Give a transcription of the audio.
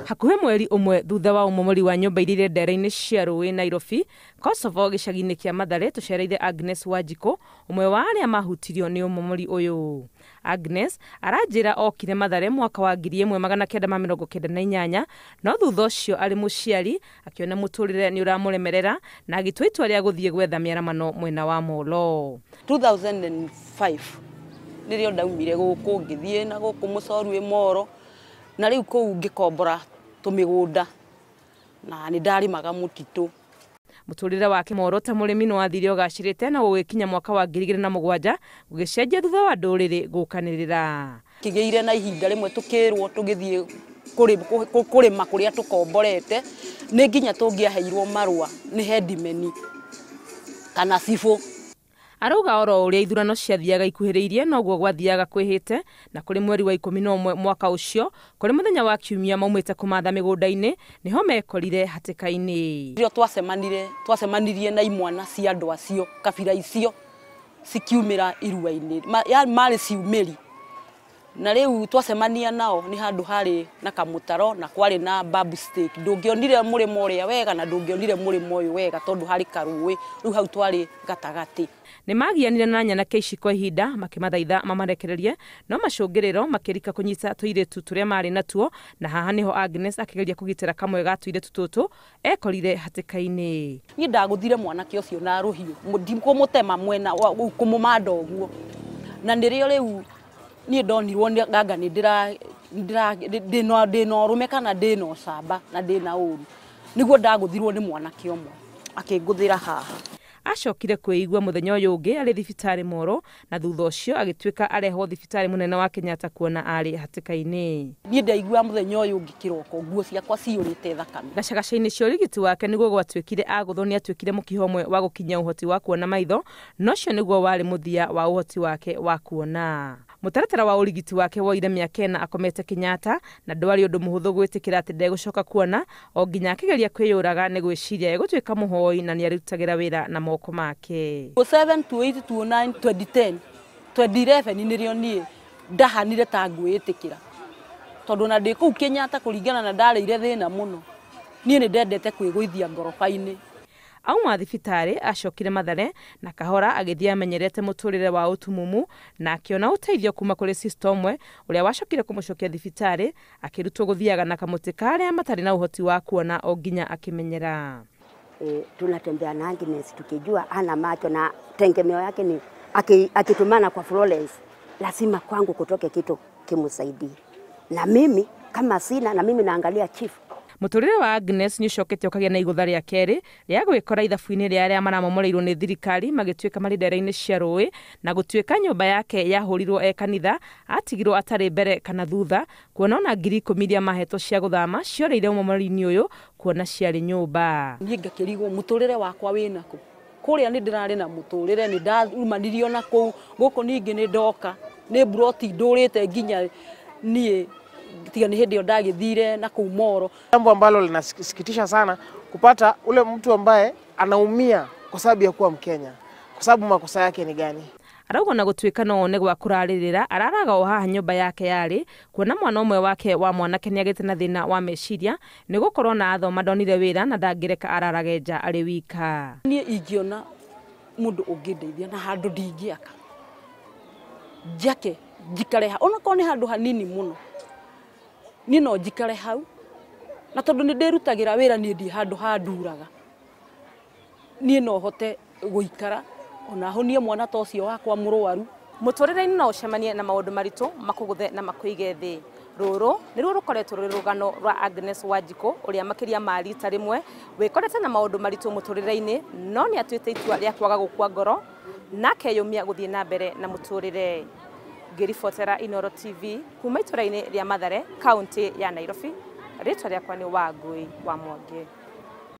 Hakuhĩ mweri ũmwe thutha wa ũmomori wa nyũmba iria irĩ ndere-inĩ cia rũĩ Nairobi, Kosovo gĩcagi-inĩ kĩa Mathare tũcereire Agnes Wanjikũ, ũmwe wa arĩa mahutirio nĩ ũmomori ũyũ. Agnes aranjĩra okire Mathare mwaka wa 1998, no thutha ũcio arĩ mũciari akĩona mũtũrĩre nĩ ũramũremerera na agĩtua itua rĩa gũthiĩ gwetha mĩaramano mwena wa Molo. 2005 nĩrĩo ndaumire gũkũ ngĩthiĩ na gũkũ Mũcoru Moro, na rĩu kũu ngĩkombora tũmĩgũnda na nĩ ndarĩmaga mũtitũ. Mũtũrĩre wake Moro ta mũrĩmi no athire ũgacĩrĩte na gũgĩkinya mwaka wa 2007 gũgĩcenjia thutha wa ndũrĩrĩ gũkanĩrĩra. Kĩgĩire na ihinda rĩmwe tũkĩrwo tũgĩthiĩ kũrĩma kũrĩa tũkomborete, nĩ nginya tũngĩaheirwo marũa nĩ headman kana cibũ. Arauga oro ũrĩa ithurano ciathiaga ikuhĩrĩirie noguo gwathiaga kwĩhĩte, na kũrĩ mweri wa 11 mwaka ũcio kũrĩ mũthenya wa kiumia maumĩte kũmatha mĩgũnda-inĩ nĩho mekorire hatĩka-inĩ. Rĩrĩa twacemanirie na imwana cia andũ acio kabira icio cikiumĩra irua-inĩ, marĩ ciumĩri, na rĩu twacemania nao nĩ handũ harĩ na kamũtaro na kwarĩ na bamboo stick. Ndũngĩonire mũrĩmo ũrĩa wega na ndũngĩonire mũrĩmo ũyũ wega tondũ harĩ karũĩ, rĩu hau twarĩ gatagatĩ. Nĩ magianire na nyanake ici kwa ihinda makĩmathaitha mamarekererie, no macũngĩrĩro makĩrika kũnyita tũirĩtu tũrĩa marĩ natuo, na haha nĩho Agnes akĩgeria kũgitĩra kamwe ga tũirĩtu tũtũ ekorire hatĩka-inĩ. Niĩ ndagũthire mwanake ũcio na rũhiũ, ndikũmũtema mwena kũmũmanda ũguo, na nĩrĩo rĩu niĩ ndonirwo nganga nĩ ndĩna ũrũme kana ndĩna ũcamba na ndĩna ũru, nĩguo ndagũthirwo nĩ mwanake ũmwe akĩngũthĩra haha. Acokire kwĩigua mũthenya ũyũ ũngĩ arĩ thibitarĩ Moro, na thutha ũcio agĩtuĩka arehwo thibitarĩ mũnene wa Kenyatta kuona arĩ hatĩka-inĩ. Niĩ ndaigua mũthenya ũyũ ũngĩ kĩroko nguo ciakwa ciyũrĩte thakame. Gacagaca-inĩ cia ũrigiti wake nĩguo gwatuĩkire agũthwo nĩ atuĩkire mũkiho ũmwe wa gũkinyia ũhoti wa kuona maitho, no ũcio nĩguo warĩ mũthia wa ũhoti wake wa kuona. Mũtaratara wa ũrigiti wake woire mĩaka ĩna akomete Kenyatta, na ndwarĩ ũndũ mũhũthũ gwĩtĩkĩra atĩ ndegũcoka kuona, o nginya akĩgeria kwĩyũraga nĩ gwĩciria egũtuĩka mũhoi na nĩarutagĩra wĩra na moko make. 7 8 9 2010 2011 nĩrĩo niĩ ndahanire ta ngwĩtĩkĩra, tondũ na ndĩ kũu Kenyatta kũringana na ndarĩire thĩna mũno, niĩ nĩ ndendete kwĩgũithia ngoroba-inĩ. Auma thibitarĩ acokire Mathare na kahora agĩthiĩ amenyerete mũtũrĩre wa ũtumumu, na akĩona ũteithio kuma kũrĩ sister ũmwe ũrĩa wacokire kũmũcokia thibitarĩ akĩrutwo gũthiaga na kamũtĩ ka arĩa matarĩ na ũhoti wa kuona o nginya akĩmenyera. Tunatembea na Agnes tukijua ana macho na tengemeo yake ni akitumana kwa Florence lazima kwangu kutoke kitu kimsaidie, na mimi kama sina, na mimi naangalia chief. Mũtũrĩre wa Agnes nĩ ũcokete ũkagĩa na igũtha rĩa kerĩ rĩa gwĩkora ithabu-inĩ rĩa arĩa maramomoreirwo nĩ thirikari magĩtuĩka marĩ ndere-inĩ cia rũĩ, na gũtuĩka nyũmba yake yahũrirwo e kanitha atigirwo atarĩ mbere kana thutha, kuona ona 10,000 iria mahetwo cia gũthama ciorĩire ũmomori-inĩ ũyũ kuona ciarĩ nyũmba. Niĩ ngakĩrigwo mũtũrĩre wakwa wĩna kũ, kũrĩa nĩ ndĩrarĩ na mũtũrĩre, nĩ ndaumanirio na kũu, gũkũ ningĩ nĩ ndoka nĩ mburoti ndũrĩte nginya niĩ tiga nĩ hĩndĩ ĩyo ndagĩthire na kũu Moro. Jambo ambalo linasikitisha sana kupata ule mtu ambaye anaumia kwa sababu ya kuwa Mkenya, kwa sababu makosa yake ni gani? Arauga na gũtuĩka no one gwa kũrarĩrĩra araraga o haha nyũmba yake yarĩ, kuona mwana ũmwe wake wa mwanake nĩagĩte na thĩna wa meciria nĩ gũkorwo na athoma ndonire wĩra na ndangĩreka ararage nja arĩ wika. Niĩ ingĩona mũndũ ũngĩndeithia na handũ ndingĩaka njake njikare ha onakorwo nĩ handũ hanini mũno, niĩ no njikare hau, na tondũ nĩ ndĩrutagĩra wĩra niĩ ndi handũ handuraga, niĩ no hote gũikara ona honie mwana ta ũcio wakwa mũrwaru. Mũtũrĩre-inĩ no ũcemanie na maũndũ maritũ makũgũthe na makũige thĩ. Rũrũ nĩruo rũkoretwo rũrĩ rũgano rwa Agnes Wanjikũ ũrĩa makĩria ma rita rĩmwe wĩkorete na maũndũ maritũ mũtũrĩre-inĩ, no nĩ atuĩte itua rĩa kwaga gũkua ngoro na akeyũmia gũthiĩ na mbere na mũtũrĩre. Ngĩribotera Inooro TV kuma itũra-inĩ rĩa Mathare, kaũntĩ ya Nairobi, rĩtwa rĩakwa nĩ Wangũi wa Mwangi.